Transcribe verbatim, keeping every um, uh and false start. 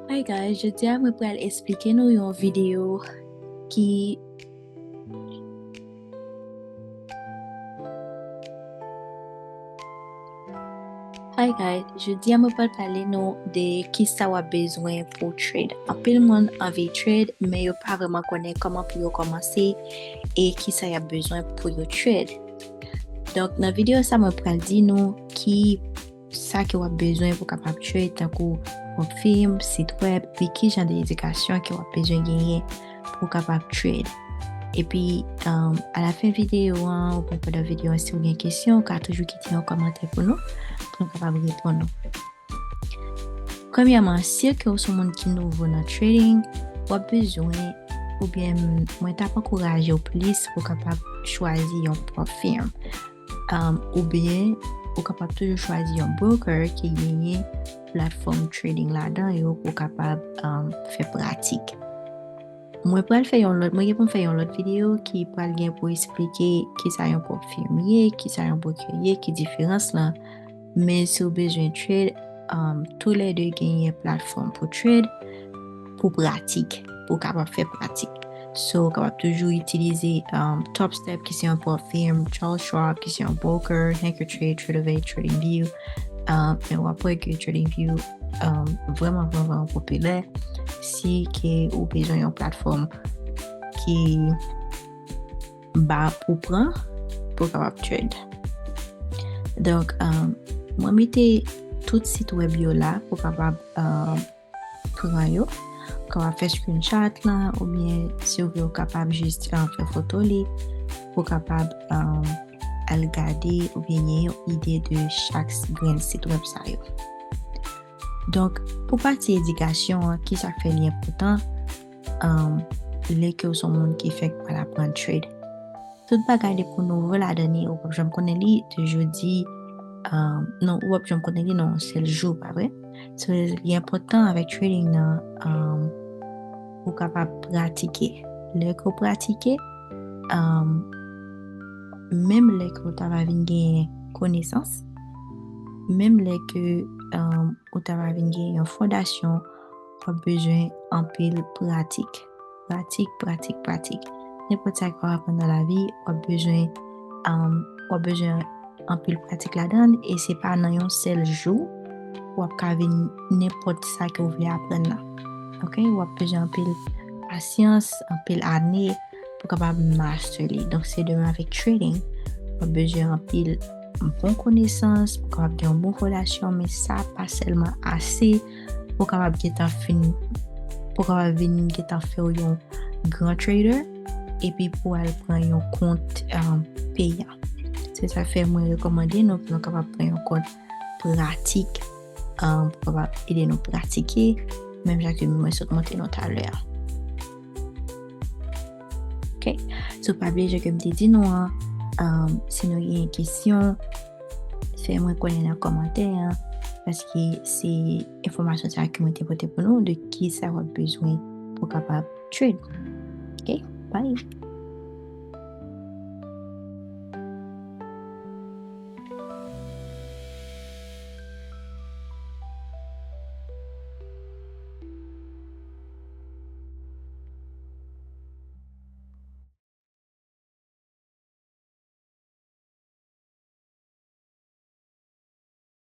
Hi guys, jodi a mwen pral esplike nou yon videyo ki Hi guys, jodi a mwen pral pale nou de kisa w ap bezwen pou trade. Anpil moun anvi trade, men yo pa vrèman konnen kòman pou yo kòmanse e kisa y ap bezwen pou yo trade. Donk, nan videyo sa, mwen pral di nou ki sa ke w ap bezwen pou kapab trade, tankou prop firm, sit wèb, epi ki jan de edikasyon ke w ap bezwen genyen pou w kapab trade. Epi, um, alafen videyo an, oubyen pandan videyo an, si w gen kesyon, w ka toujou kite yon kòmantè pou nou, pou nou kapab reponn ou. Premyèman, si ke w se yon moun ki nouvo nan trading, w ap bezwen, oubyen mwen t ap ankouraje w plis pou w kapab chwazi yon prop firm. Um, oubyen, ou kapab toujou chwazi yon broker ki genyen platfòm trading ladan yo pou w kapab, um, fè pratik. Mwen pral fè yon lòt, mwen gen pou m fè yon lòt videyo ki pral gen pou esplike kisa yon prop firm ye, kisa yon broker ye, ki diferans lan. Men si w bezwen trade, um, toulède genyen platfòm pou trade, pou pratik, pou w kapab fè pratik. So, w kapab toujou itilize, um, TopStep, ki se yon prop firm, Charles Schwab, ki se yon broker, Thinkific, Tradovate, TradingView. Um, men w ap wè ke TradingView, um, vrèman, vrèman, vrèman popilè. Si ke ou bezwen yon platfòm ki ba pou pran, pou w kapab trade. Donk, um, mwen mete tout sit wèb yo la pou w kapab, um, pran yo. Ou kapab fè screenshot lan, oubyen si w vle, ou kapab jis, um, fè foto li, pou w kapab, um, al gade, oubyen gen yon ide de chak grenn sit wèb sa yo. Donk, pou pati edikasyon an, kisa k fè li enpòtan, um, lè ke w se yon moun ki fèk pral aprann trade? Tout bagay depi w nouvo ladan li, ou p ap janm konnen li, toujou di, um, non, ou p ap janm konnen li nan yon sèl jou, pa vre? So, li enpòtan avèk trading nan, um, ou kapab pratike. Lè ke w pratike, um, menm lè ke w ta va vin genyen konesans, menm lè ke, um, ou ta va vin genyen yon fondasyon, w ap bezwen anpil pratik. Pratik, pratik, pratik. Nenpòt sa ke w ap aprann nan lavi, w ap bezwen, um, w ap bezwen anpil pratik ladan l, e se pa nan yon sèl jou w ap ka vin nenpòt sa ke w vle aprann nan. Oke? W ap bezwen anpil pasyans, anpil ane pou kapab master li. Donk, se de menm avèk trading. W ap bezwen anpil bon konesans, pou kapab gen yon bon fondasyon, men sa pa sèlman ase pou kapab gentan fin, pou kapab vin gentan fè w yon gran trader, epi pou al pran yon kont, um, peyan. Se sa k fè mwen rekòmande nou pou nou kapab pran yon kont pratik, um, pou kapab ede nou pratike, menm jan ke mwen sot montre nou talè a. Oke? So, pa bliye jan ke m te di nou an, um, si nou gen kesyon, fè mwen konnen nan kòmantè an, paske se enfòmasyon sa ke mwen te pote pou nou, de kisa w ap bezwen pou kapab trade. Oke? Bye!